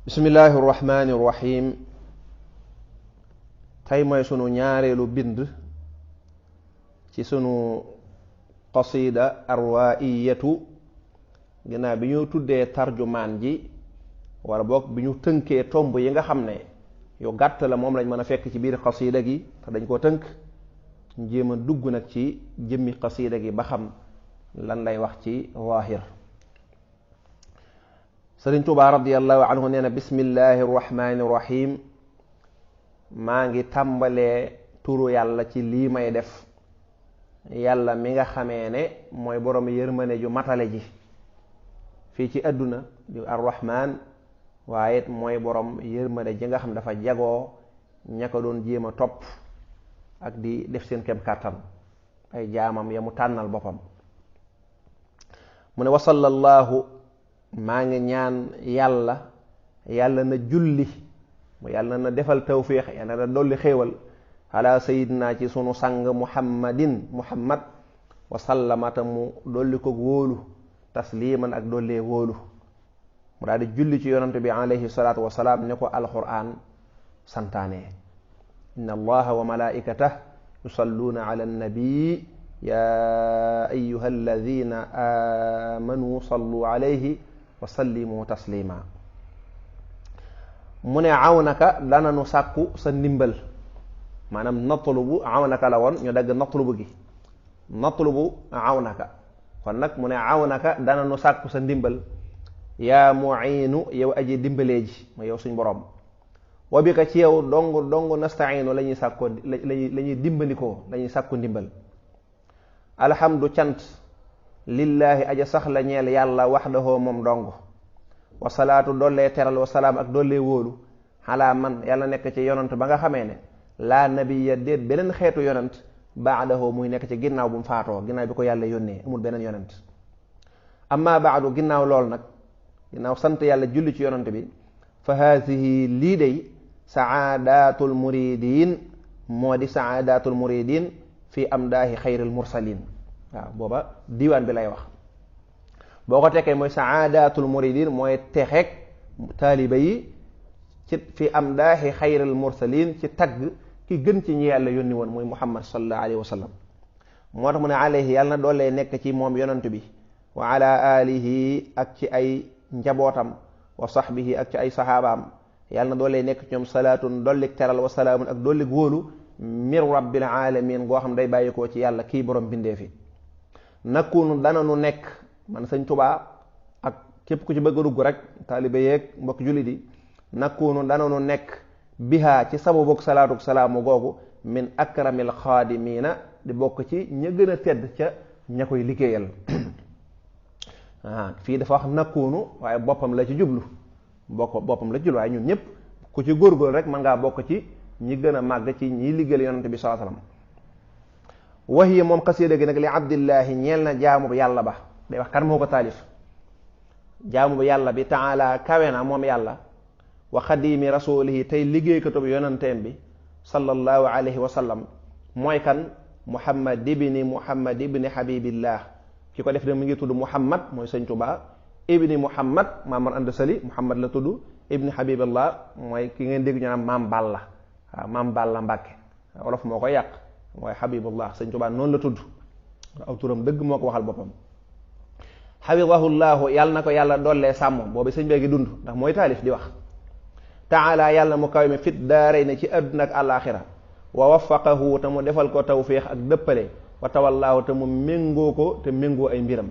bismillahi irrahmani irrahim tey mooy sunu ñaareelu bind ci sunu qasida arwaiyatu ginnaaw bi ñu tuddee tarjumaan ji wala boog bi ñu tënkee tomb yi nga xam ne yu gàtt la moom lañ mën a fekk ci biir qasida gi te dañ koo tënk ñu jéem a dugg nag ci jëmmi qasida gi ba xam lan lay wax ci zaahir. Sëriñ Tuubaa radiyallahu anhu nee na bismillahi irrahmani irrahim maa ngi tàmbalee turu yàlla ci lii may def, yàlla mi nga xamee ne mooy borom yërmande ju matale ji fii ci àdduna di arrahman, waaye it mooy borom yërmande ji nga xam dafa jagoo ña ko doon jéem a topp ak di def seen kem kàttan ay jaamam ya mu tànnal boppam. mu ne wa sallallahu, maa ngi ñaan yàlla na julli mu yàlla na defal tawfiix, yàlla na dolli xéewal ala sayidina ci sunu sang muhammad wa sallamata mu dolli ko wóolu tasliman ak dollee wóolu. mu daal di julli ci yonante bi alayhi salaatu wasalaam ne ko alquran santaane inna allaha wa malaikatah yusalluuna ala annabii ya ayuha alladina amanu sallu alayhi wa sallimu taslima. mu ne awnaka dana nu sàkku sa ndimbal, maanaam natlubu awnaka la woon ñu dagg natlubu gi natlubu awnaka, kon nag mu ne awnaka dana nu sàkku sa ndimbal yaa mu'iinu yow aji dimbalee ji ma yow suñ borom. wa bi ka ci yow dong nasta'iinu la ñuy sàkkoo la ñuy dimbandikoo la ñuy sàkku ndimbal. alhamdu cant lillaahi aja sax la ñeel yàlla waxdahoo moom dong. wasalaatu dollee teral wasalaam ak dollee wóolu xalaa man yàlla nekk ci yonant ba nga xamee ne laa nabiya déet beneen xeetu yonant baadahoo muy nekk ci ginnaaw bu mu faatoo, ginnaaw bi ko yàlla yónnee amul beneen yonant. amma baadu ginnaaw lool nag, ginnaaw sant yàlla julli ci yonant bi, fa haasihi lii day saadatul muridin moo di saadatul muridin fi amdaahi xayril mursalin. waaw booba diiwaan bi lay wax, boo ko tekkee mooy saadatul muridin mooy texeeg taaliba yi ci fi amdaahi xayril mursalin ci tagg ki gën ci ñi yàlla yónni woon muy muhammad sallallahu alayhi wa sallam. moo tax mu ne alayhi yàlla na doolee nekk ci moom yonant bi, wa ala alihi ak ci ay njabootam, wa sahbihi ak ci ay saxaabaam, yàlla na doolee nekk ci ñoom salaatun dollik teral wa salaamun ak dollik wóolu mir rabbil alamin goo xam day bàyyikoo ci yàlla kii borom bindee fi. nakunu dana nu nekk man sëñ Tuubaa ak képp ku ci bëgg a dugg rek taaliba yeeg mbokk jullit yi, nakunu dana nu nekk bihaa ci sababu salaatu salaamu googu min akramil xaadimiina di bokk ci ña gën a tedd ca ña koy liggéeyal. fii dafa wax nakunu waaye boppam la ci jublu boppam la ci jublu, waaye ñun ñëpp ku ci góorgóorlu rek mën ngaa bokk ci ñi gën a màgg ci ñiy liggéeyal yonante bi sallallahu alayhi wasallam. wahiya moom xasida gi nag li abdillahi ñeel na jaamu bu yàlla ba, day wax kan moo ko taalif, jaamu bu yàlla bi taala kawe na moom yàlla, wa xadimi rasulihi tey liggéeykatu bi yonanteem bi sallallahu alayhi wa sallam. mooy kan muhammad ibni habibillah, ki ko def de mu ngi tudd muhammad mooy sëñ Tuubaa, ibni muhammad Maamar Anta Sali muhammad la tudd, ibni habibillah mooy ki ngeen dégg ñu naan maam Balla, waaw maam Balla Mbàkke wolof moo koy yàq mooy habibullah. sëñ Tuubaa noonu la tudd, aw turam dëgg moo ko waxal boppam. xafidahullahu yàlla na ko yàlla dollee sàmm, boobu sëñ bee gi dund ndax mooy taalif di wax. taala yàlla mu kaw mi fit daaray ne ci àdduna ak àllaaxira. wa waffaqahu te mu defal ko tawfiix ak dëppale, wa tawallaahu te mu méngoo ko te méngoo ay mbiram.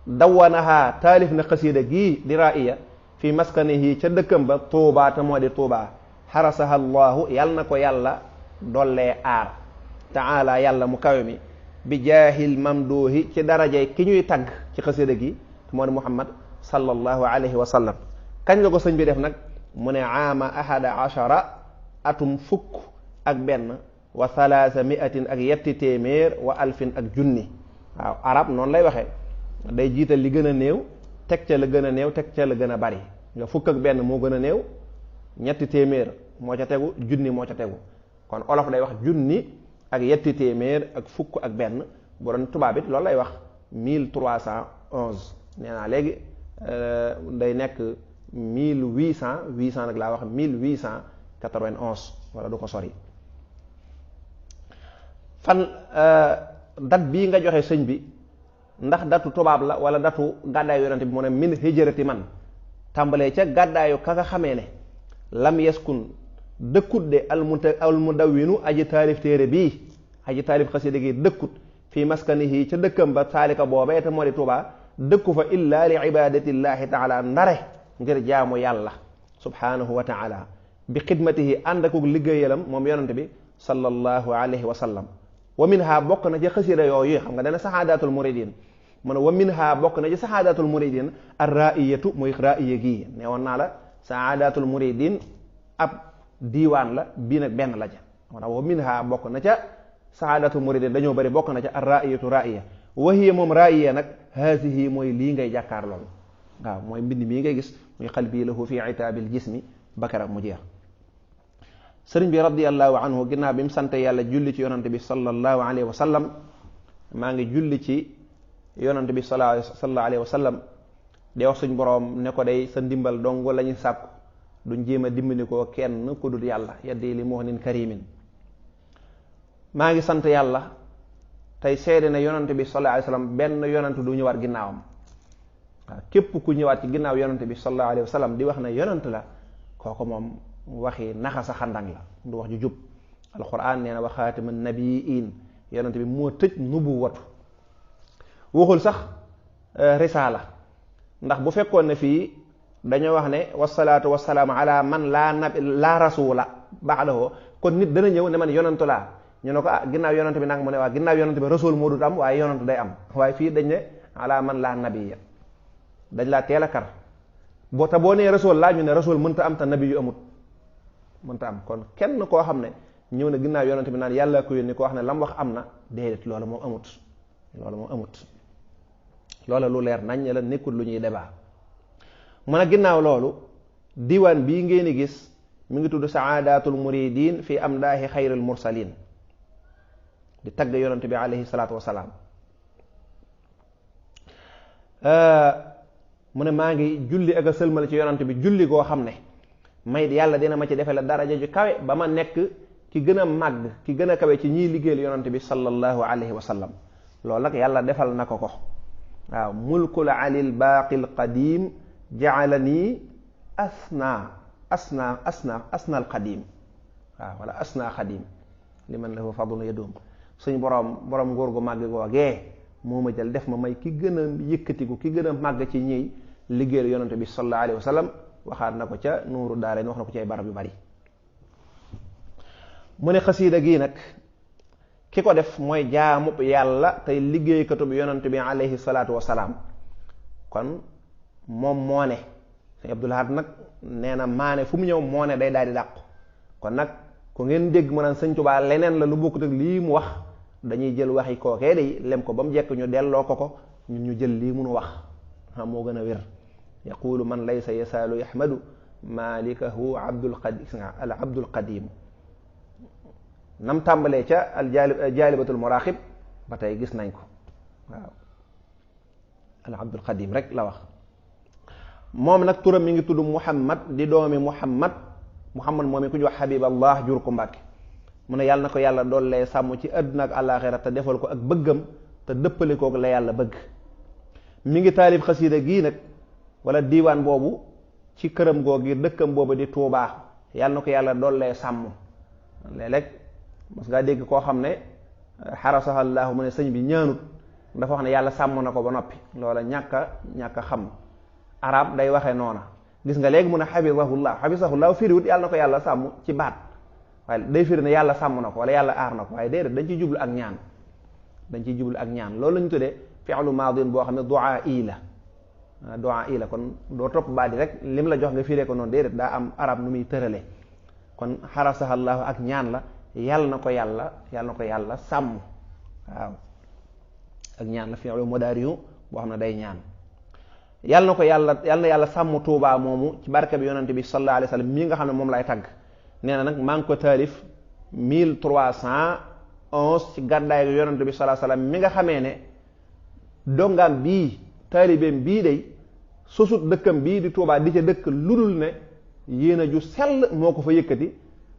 dawwanaha taalif na xasiida gii di ra'iya fi maskanihi ca dëkkam ba tuubaa te moo di tuubaa. xarasaha allahu yàlla na ko yàlla dollee aar. taala yàlla mu kawe mi bi jaahil mamduuhi ci darajay ki ñuy tagg ci xasida gi te moo di muhammad sallallahu alayhi wa sallam. kañ la ko sëñ bi def nag mu ne aama ahada ashara atum fukk ak benn, wa thalaatha miatin ak yetti téeméer, wa alfin ak junni. waaw arab noonu lay waxee, day jiital li gën a néew teg ca la gën a néew teg ca la gën a bari. nga fukk ak benn moo gën a néew, ñetti téeméer moo ca tegu, junni moo ca tegu. kon olof day wax junni ak yetti téeméer ak fukk ak benn, bu doon tubaab it loolu lay wax 1311. nee naa léegi day nekk 1800 nag laa wax 1891 wala du ko sori. fan date bii nga joxe sëñ bi ndax datu tubaab la wala datu gàddaayu yonante bi mu ne min hijrati man tàmbalee ca gàddaayu ka nga xamee ne lam yaskun dëkkut de al mudawwinu aji taalif téere bii aji taalif xasida gi dëkkut fii maskanihi ca dëkkam ba saalika boobee te moo di Tuubaa dëkku fa illa li ibadatillahi taala ndare ngir jaamu yàlla subhanahu wa taala bi xidmatihi ànd akuk liggéeyalam moom yonante bi sallallahu alayhi wa sallam. wa minha bokk na ci xasida yooyu xam nga dana saxaadatul muridin mu ne wa minha bokk na ci saxaadatul muridin ar raiyatu muy raiya gii ne woon naa la saxaadatul muridin ab diiwaan la bii nag benn la ca moo tax wa minha bokk na ca saxaadatul muridin dañoo bëri bokk na ca ar raiyatu raiya wa hiya moom raiya nag haasihi mooy lii ngay jàkkaar lool waaw mooy mbind mii ngay gis muy qalbi lahu fi itaabil jismi bakara mu jeex. sëriñ bi radiallahu anhu ginnaaw bi mu sant yàlla julli ci yonante bi sallallahu alayhi wa sallam maa ngi julli ci yonante bi sallallahu alayhi wa sallam di wax suñ boroom ne ko day sa ndimbal dong la ñu sàkku duñ jéem a dimbali ko kenn ku dul yàlla yaddi li muhnin karimin. maa ngi sant yàlla tey seede ne yonante bi sallallahu alayhi wa sallam benn yonante du ñëwaat ginnaawam waaw képp ku ñëwaat ci ginnaaw yonante bi sallallahu alayhi wa sallam di wax ne yonante la kooku moom waxi naxa sa xandang la du wax ju jub. alquran nee na wa xaatiman nabiyin yonante bi moo tëj nubuwatu waxul sax risaala ndax bu fekkoon ne fii dañoo wax ne wasalaatu wasalaamu ala man laa rasula ba'dahu kon nit dana ñëw ne man yonantu laa ñu ne ko ginnaaw yonante bi nag mu ne waa ginnaaw yonante bi rasul moo dut am waaye yonantu day am waaye fii dañ ne ala man laa nabiya dañ laa teel a kar te boo nee rasul laa ñu ne rasul mënta am te nabi yu amut mënta am kon kenn koo xam ne ñëw na ginnaaw yonante bi naan yàlla ko yónni ko wax ne lam wax am na déedéet loolu moom amut loola lu leer nañ la nekkul lu ñuy débat. mën a ginnaaw loolu diwaan bii ngeen di gis mi ngi tudd saadatul muridin fi amdaahi xayril mursalin di tagg yonante bi alayhi salaatu wasalaam. mu ne maa ngi julli ak a sëlmal ci yonante bi julli goo xam ne may yàlla dina ma ci defe la daraja ju kawe ba ma nekk ki gën a màgg ki gën a kawe ci ñiy liggéeyal yonante bi sallallahu alayhi wa sallam. loolu nag yàlla defal na ko waaw mulkul alil baaqil qadim jaalani asna al qadim waaw wala asna qadim liman lahu fadlun yadum suñ borom ngóor gu màgg googee moo ma jël def ma may ki gën a yëkkatiku ki gën a màgg ci ñiy liggéeyal yonante bi sallallahu alayhi wa sallam waxaat na ko ca nuuru daare wax na ko ci ay barab yu bari. mu ne xasiida gii nag ki ko def mooy jaamub yàlla tey liggéeykatub yonante bi alayhi salaatu wasalaam kon moom moo ne sëñ Abdul Ahad nag nee na maane fu mu ñëw moo ne day daal di dàqu kon nag ku ngeen dégg mu naan sëñ Tuubaa leneen la lu bokkut ak lii mu wax dañuy jël waxi kookee day lem ko ba mu jekk ñu delloo ko ñun ñu jël lii munu wax moo gën a wér. yaqulu man laysa yasaalu yaxmadu malikahu al abdul qadim nam tàmbalee ca al jaalibatul muraaxib ba tey gis nañ ko waaw al abdul qadim rek la wax. moom nag turam mi ngi tudd muhammad di doomi muhammad moom mi ku ñu wax habiballah jur ko mbàkke mu ne yàlla na ko yàlla doollee sàmm ci àdduna ak àllaaxira te defal ko ak bëggam te dëppale kook la yàlla bëgg. mi ngi taalif xasiida gii nag wala diiwaan boobu ci këram googi dëkkam boobu di Tuubaa yàlla na ko yàlla doollee sàmm. léeg-léeg mas ngaa dégg koo xam ne xarasahallaahu mu ne sëñ bi ñaanut dafa wax ne yàlla sàmm na ko ba noppi loola ñàkk a xam arab day waxee noona gis nga léegi mu ne xafisahullah firiwut yàlla na ko yàlla sàmm ci baat waaye day firi ne yàlla sàmm na ko wala yàlla aar na ko waaye déedéet dañ ciy jublu ak ñaan loolu la ñu tuddee fi'lu maadin boo xam ne du'a ii la kon doo topp baat yi rek lim la jox nga firee ko noonu déedéet daa am arab nu muy tërale kon xarasahallaahu ak ñaan la yàlla na ko yàlla sàmm waaw ak ñaan la fi'lu mudaari'u boo xam ne day ñaan yàlla na yàlla sàmm Tuubaa moomu ci barke bi yonante bi sallallahu alayhi wa sallam mii nga xam ne moom lay tagg nee na nag maa ngi ko taalif 1311 ci gàddaay yonante bi sallallahu alayhi wa sallam mi nga xamee ne dongaam bii taalibeem bii day sosut dëkkam bii di Tuubaa di ca dëkk ludul ne yéena ju sell moo ko fa yëkkati,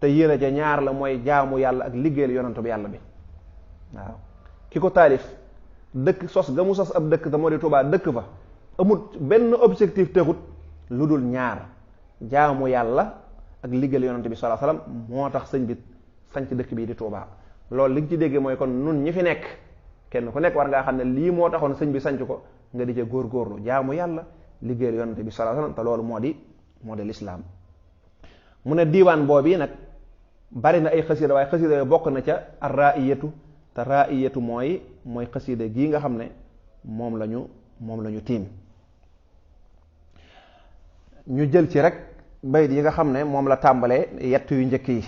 te yéena ja ñaar la, mooy jaamu yàlla ak liggéeyal yonantu bi yàlla bi. waaw ki ko taalif dëkk sos ga mu sos ab dëkk te moo di Tuubaa dëkk fa, amul benn objectif texut lu dul ñaar, jaamu yàlla ak liggéeyal yonantu bi sallallahu alayhi wasallam. moo tax sëñ bi sanc dëkk bii di Tuubaa. loolu li nga ci déggee mooy kon nun ñi fi nekk kenn ku nekk war ngaa xam ne lii moo taxoon sëñ bi sanc ko, nga di ca góorgóorlu jaamu yàlla liggéeyal yonante bi sallallahu alayhi wasallam, te loolu moo di lislaam. mu ne diiwaan boobu nag bari na ay xasida, waaye xasida yooyu bokk na ca ar-raa'iyatu, te raa'iyatu mooy xasida gii nga xam ne moom lañu tiim. ñu jël ci rek bayit yi nga xam ne moom la tàmbalee yett yu njëkk yi.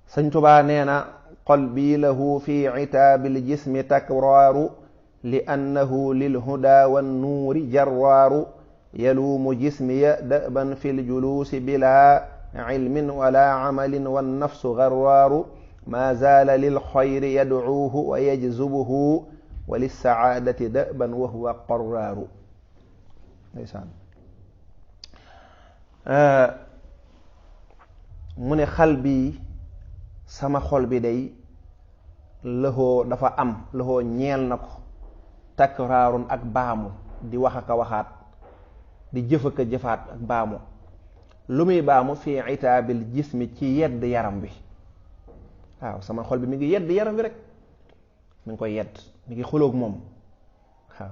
sëñ Tubaa nee na qalbi lahu fi itaabil jismi takraaru li annahu lil huda wan nuuri jarraaru yaluumu jismiya daban fi ljuluusi bila ilmin wala amalin wan nafsu garraaru ma zaala lil xayri yadcuuhu wa yajzubuhu wa lissacaadati daban wa huwa qarraaru. ndeysaan mu ne xal bi sama xol bi day lëxoo dafa am lëxoo ñeel na ko takraarun ak baamu, di wax ak a waxaat, di jëf ak a jëfaat ak baamu. lu muy baamu fii itaabil jismi ci yedd yaram bi. waaw sama xol bi mi ngi yedd yaram bi rek, mi ngi koy yedd, mi ngi xuloog moom. waaw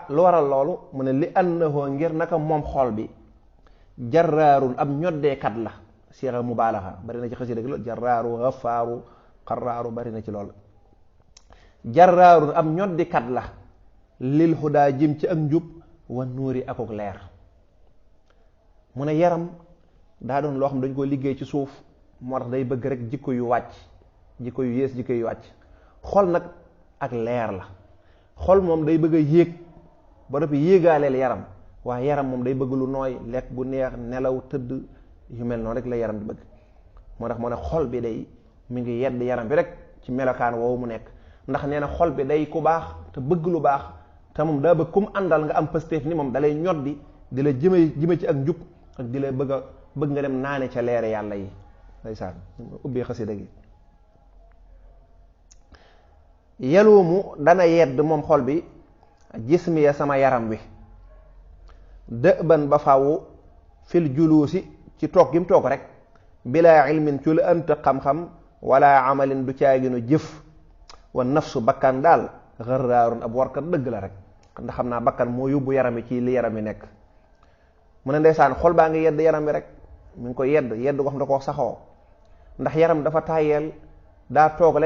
lu waral loolu mu ne li annahu ngir naka moom xol bi jarraarun ab ñoddeekat la. siira mubaalaxa bari na ci xasida gi lool, jarraaru xafaaru xarraaru bari na ci lool. jarraarun ab ñoddikat la lil xudaa jëm ci ak njub wa nuuri akuk leer. mu ne yaram daa doon loo xam dañ ko liggéey ci suuf, moo tax day bëgg rek jikko yu wàcc, jikko yu yées, jikko yu wàcc. xol nag ak leer la. xol moom day bëgg a yéeg ba noppi yéegaaleel yaram, waaye yaram moom day bëgg lu nooy, lekk bu neex, nelaw, tëdd, yu mel noonu rek la yaram di bëgg. moo tax moo ne xol bi day mi ngi yedd yaram bi rek ci melokaan woowu mu nekk. ndax nee na xol bi day ku baax te bëgg lu baax, te moom daa bëgg kum àndal nga am pësteef ni moom dalay ñoddi, di la jëme ci ak njub, ak di la bëgg nga dem naane ca leere yàlla yi. ndeysaan ubbee xasida gi. yaluumu dana yedd moom xol bi jismi ya sama yaram wi dëban ba fawu fil juluusi ci toog gi mu toog rek, bilaa ilmin ci lu ënt xam-xam, wala amalin du caaginu jëf. wa nafsu bakkan daal xarraarun ab warkat dëgg la rek, ndax xam naa bakkan moo yóbbu yaram yi ci li yaram yi nekk. mu ne ndeysaan xol baa ngi yedd yaram bi rek, mi ngi ko yedd ko xam da koo saxoo. ndax yaram dafa tàyyeel, daa toog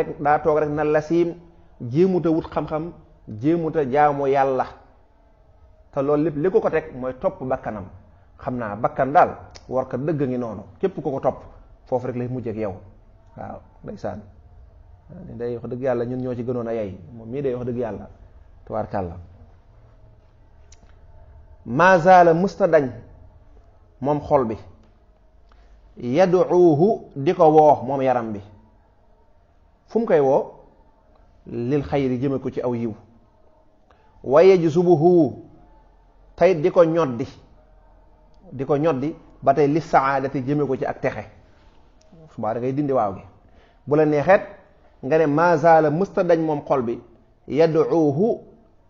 rek na lasiim, jéemuta wut xam-xam, jéemuta jaamu yàlla. te loolu lépp li ko teg mooy topp bakkanam. xam naa bakkan daal warkat dëgg ngi noonu, képp ko topp foofu rek lay mujj ak yow. waaw ndeysaan day wax dëgg yàlla ñun ñoo ci gënoon a yey, moom mii day wax dëgg yàlla tabaarkàlla. maazaala musta dañ moom xol bi yaduuhu di ko woo moom yaram bi. fu mu koy woo lil xayri jëme ko ci aw yiw, wa yajzubuhu tey di ko ñoddi ba tey li saadati jëme ko ci ak texe. subaa da ngay dindi waaw gi. bu la neexeet nga ne maazaala musta dañ moom xol bi yaduuhu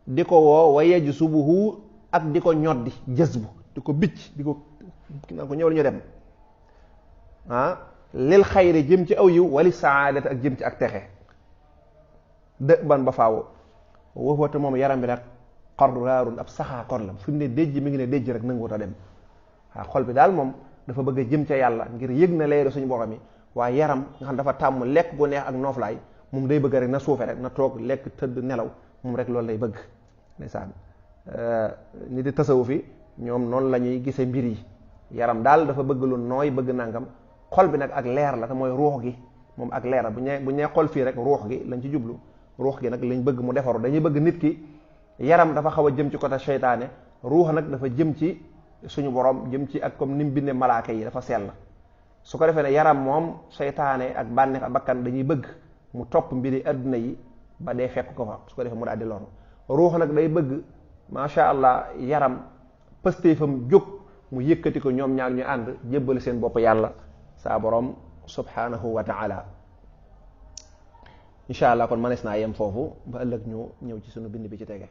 di ko woo, wa yajzubuhu ak di ko ñoddi, jësbu di ko bicc, di ko naan ko ñëwal ñu dem. lil xayri jëm ci aw yiw, wali saadati ak jëm ci ak texe. dë ban ba faaw waxwate moom yaram bi nag qarraarun ab saxaa kon la, fi mu ne déjj mi ngi ne déjj rek nanguwut a dem. xol bi daal moom dafa bëgg a jëm ca yàlla ngir yëg na leeru suñu borom yi, waaye yaram nga xam dafa tàmm lekk gu neex ak nooflaay, moom day bëgg rek na suufe rek, na toog lekk tëdd nelaw, moom rek loolu lay bëgg. ndeysaan ni di tasawu fi ñoom noonu la ñuy gisee mbir yi. yaram daal dafa bëgg lu nooy, bëgg nangam. xol bi nag ak leer la, te mooy ruux gi moom ak leer la. bu ñee xol fii rek ruux gi lañ ci jublu. ruux gi nag lañ bëgg mu defaru. dañuy bëgg nit ki yaram dafa xaw a jëm ci côté seytaane, ruux nag dafa jëm ci suñu borom, jëm ci ak comme ni mu bindee malaaka yi dafa sell. su ko defee ne yaram moom seytaane ak bànneex ak bakkan dañuy bëgg mu topp mbiri adduna yi ba dee fekk ko fa, su ko defee mu daal di loru. ruux nag day bëgg macha allah yaram pëstéefam jóg mu yëkkati ko ñoom ñaar ñu ànd jébbal seen bopp yàlla saa borom subhanahu wa taala. incha allah kon manees naa yem foofu ba ëllëg ñu ñëw ci sunu bind bi ci tege.